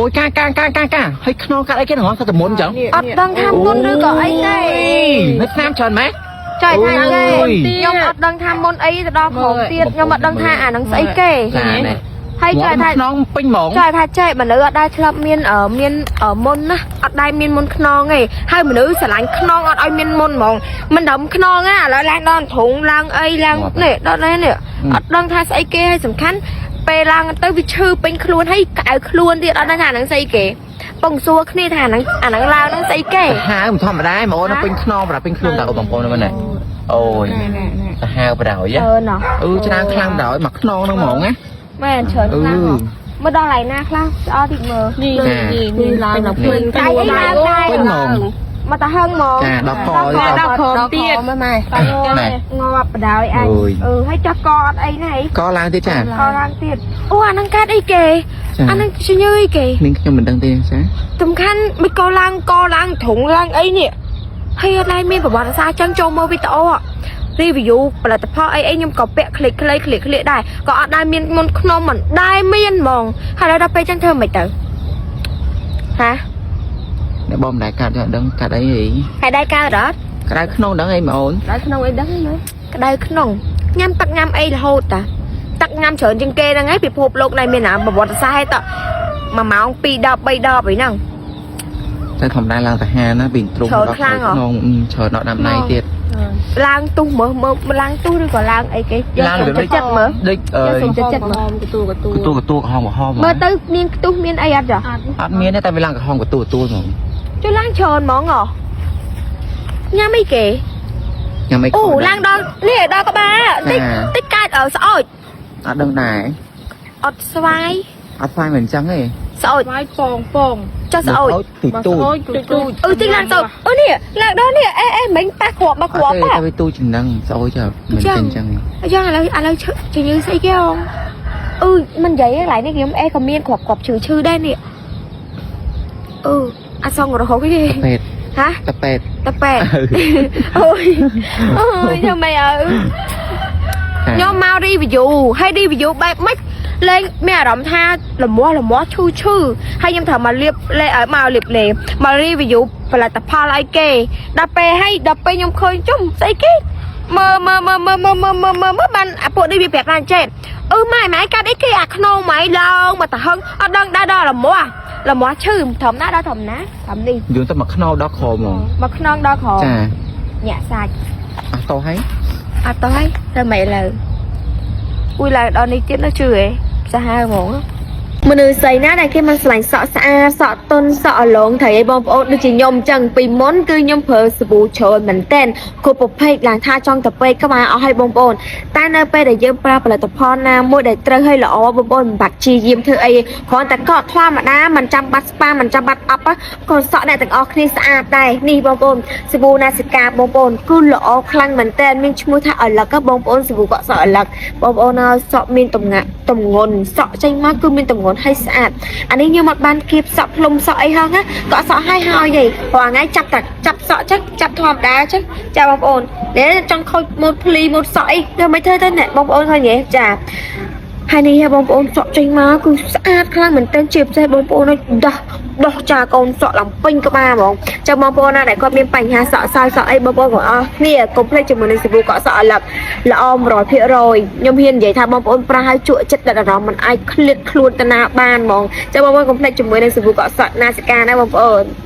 អូយកាកាកាកាកាហើយខ្នងកាត់អីគេហ្នឹងសិតតែមុនអញ្ចឹង អត់ដឹងថាមុនឬក៏អីទេ នៅឆ្នាំច្រើនម៉េច ចុយថាគេ អូយ ខ្ញុំអត់ដឹងថាមុនអីទៅដល់ក្រុមទៀតខ្ញុំអត់ដឹងថាអាហ្នឹងស្អីគេ ចាណែ ហើយចុយថា ខ្នងពេញហ្មង ចុយថាចេះមនុស្សអត់ដែលធ្លាប់មានអឺមានអឺមុនណាអត់ដែលមានមុនខ្នងទេហើយមនុស្សស្រឡាញ់ខ្នងអត់ឲ្យមានមុនហ្មងមិនត្រឹមខ្នងទេឥឡូវឡើងដល់ធុងឡើងអីឡើងនេះដល់នេះនេះអត់ដឹងថាស្អីគេហើយសំខាន់ពេលឡើងទៅវាឈឺពេញខ្លួនហើយក្តៅខ្លួនទៀតអត់ដឹងថាអាហ្នឹងស្អីគេបងសួរគ្នាថាអាហ្នឹងអាហ្នឹងឡើងហ្នឹងស្អីគេ ហាវមិនធម្មតាហ្មងពេញខ្នងប្រាពេញខ្លួនតើបងប្អូនហ្នឹងណាអូយសាហាវប្រដៅ អឺណោះ អឺច្រើនខ្លាំងប្រដៅមកខ្នងហ្នឹងហ្មងណា មែនច្រើនខ្លាំងហ៎មើលដល់ឡៃណាខ្លះស្អល់តិចមើល នេះនេះនេះឡើងដល់ពេញ តែអីឡើងដែរ ពេញហ្មង មកតាហឹងហ្មង ចាដល់ក ដល់ក្រោមទៀត មើលម៉ែ ណែ ងាប់បដ ாய் អញ អូយ អឺហើយចោះកអត់អីណាអី កឡើងទៀតចា កឡើងទៀតអូអាហ្នឹងកាត់អីគេ ចា អាហ្នឹងជំងឺអីគេ នាងខ្ញុំមិនដឹងទេចា សំខាន់មិនកឡើងកឡើងទ្រុងឡើងអីនេះហើយអត់ដែរមានប្រវត្តិសាស្ត្រចឹងចូលមើលវីដេអូ review ផលិតផលអីអីខ្ញុំក៏ពាក់คลิกคลิกคลิกคลิกដែរក៏អត់ដែរមានមុនខ្នំមិនដែរមានហ្មងហើយដល់ពេលចឹងធ្វើមិនទៅហា អ្នកបងមិនដែរកាត់យកដឹងកាត់អីហី ហើយដែរកើតអត់ ក្តៅខ្នងដឹងអីបងអូន ដល់ក្នុងអីដឹងមើល ក្តៅក្នុងញ៉ាំទឹកញ៉ាំអីរហូតតាទឹកញ៉ាំច្រើនជាងគេហ្នឹងហើយពិភពលោកណៃមានណាប្រវត្តិសាស្ត្រហើយត1ម៉ោង2ដប3ដបអីហ្នឹង តែធម្មតាឡើងសាហាវណាពីទ្រុង ច្រើនខ្លាំងហ៎ ខ្នងច្រើនដល់ដាំណៃទៀត ឡើងទុះមើលមើលឡើងទុះឬក៏ឡើងអីគេ ឡើង យកចិត្តចិត្តមើល ដូចអឺ យកចិត្តចិត្តមើល កទូកទូ កទូកទូក្រហមក្រហម មើលទៅមានខ្ទុះមានអីអត់ចា អត់ អត់មានទេតែវាឡើងក្រហមកទូកទូហ្មង ចុះឡើងច្រើនហ្មងហ៎ញ៉ាំអីគេ ញ៉ាំអី អូឡើងដល់នេះដល់ក្បាលតិចតិចកើតស្អុច អត់ដឹងដែរ អត់ស្វាយ អត់ស្វាយមិនអញ្ចឹងទេ ស្អុច ស្វាយពងពង ចុះស្អុច ទូទូ ទូទូ អឺតិចឡើងស្អុចអូនេះឡើងដល់នេះអេអេមិញប៉ះគ្រាប់មកគ្រាប់ តែវាទូចំណឹងស្អុយចុះមិនអញ្ចឹង អញ្ចឹងឥឡូវឥឡូវជំងឺស្អីគេហងអឺមិននិយាយទេកន្លែងនេះខ្ញុំអេក៏មានគ្រាប់គ្រាប់ឈឺឈឺដែរនេះអឺអត់សងរហូតទេ ពេត ហា តពេត តប៉ែអូយអូយធ្វើម៉េចអើខ្ញុំមក review ហើយ review បែបម៉េចលេងមានអារម្មណ៍ថាលមាស់លមាស់ឈឺឈឺហើយខ្ញុំត្រូវមកលៀបលេឲ្យមកលៀបលេមក review ផលិតផលឲ្យគេដល់ពេលហើយដល់ពេលខ្ញុំឃើញជុំស្អីគេមើលមើលមើលមើលមើលមើលមើលមើលមើលបានអាពួកនេះវាប្រាប់ថាចេះអឺម៉ែម៉ែកាត់អីគេអាខ្នងម៉ែឡើងមកតហឹងអត់ដឹងដែរដល់លមាស់លមាស់ឈឺធំណាដល់ធំណាធំនេះ យូរទៅមកខ្នោដល់ក្រោមហ្មង មកខ្នងដល់ក្រោម ចា ញាក់សាច់ អត់តោះហើយ អត់ទៅហើយទៅមិនលើអ៊ុយឡើងដល់នេះទៀតនៅជឿហ៎សាហាវហ្មងមនុស្សស្រីណាដែលគេមិនស្រឡាញ់សក់ស្អាតសក់ទន់សក់អលងត្រូវឲ្យបងប្អូនដូចជាខ្ញុំអញ្ចឹងពីមុនគឺខ្ញុំប្រើសាប៊ូច្រើនមែនទែនគ្រប់ប្រភេទឡើងថាចង់ទៅពេកក្បាលអស់ឲ្យបងប្អូនតែនៅពេលដែលយើងប្រើផលិតផលណាមួយដែលត្រូវឲ្យល្អបងប្អូនមិនបាច់ព្យាយាមធ្វើអីគ្រាន់តែកក់ធម្មតាមិនចាំបាច់ស្ប៉ាមិនចាំបាច់អប់ក៏សក់អ្នកទាំងអស់គ្នាស្អាតដែរនេះបងប្អូនសាប៊ូណាសិកាបងប្អូនគឺល្អខ្លាំងមែនទែនមានឈ្មោះថាអលឹកបងប្អូនសាប៊ូកក់សក់អលឹកបងប្អូនឲ្យសក់មានទំងាក់ទំងន់សក់ចេញមកគឺមានទំងន់ហើយស្អាតអានេះខ្ញុំអត់បានគៀបសក់ផ្លុំសក់អីហងណាកក់សក់ឲ្យហើយហីព្រោះថ្ងៃចាប់តែចាប់សក់ចឹងចាប់ធម្មតាចឹងចាបងប្អូននេះចង់ខូចម៉ូតភ្លីម៉ូតសក់អីធ្វើមិនធ្វើទៅណែបងប្អូនឃើញទេចាហើយនេះបងប្អូនសក់ចេញមកគឺស្អាតខ្លាំងមែនទែនជាពិសេសបងប្អូនឲ្យដោះដោះចាកូនសក់ឡើងពេញក្បាលហ្មងចាំបងប្អូនណាដែលគាត់មានបញ្ហាសក់សើសក់អីបងប្អូនទាំងអស់គ្នាកុំភ្លេចជាមួយនឹងសាប៊ូកក់សក់អលឹកល្អ100%ខ្ញុំហ៊ាននិយាយថាបងប្អូនប្រើឲ្យជក់ចិត្តដិតអារម្មណ៍មិនអាចឃ្លាតខ្លួនទៅណាបានហ្មងចាំបងប្អូនកុំភ្លេចជាមួយនឹងសាប៊ូកក់សក់ណាសិកាណាបងប្អូន។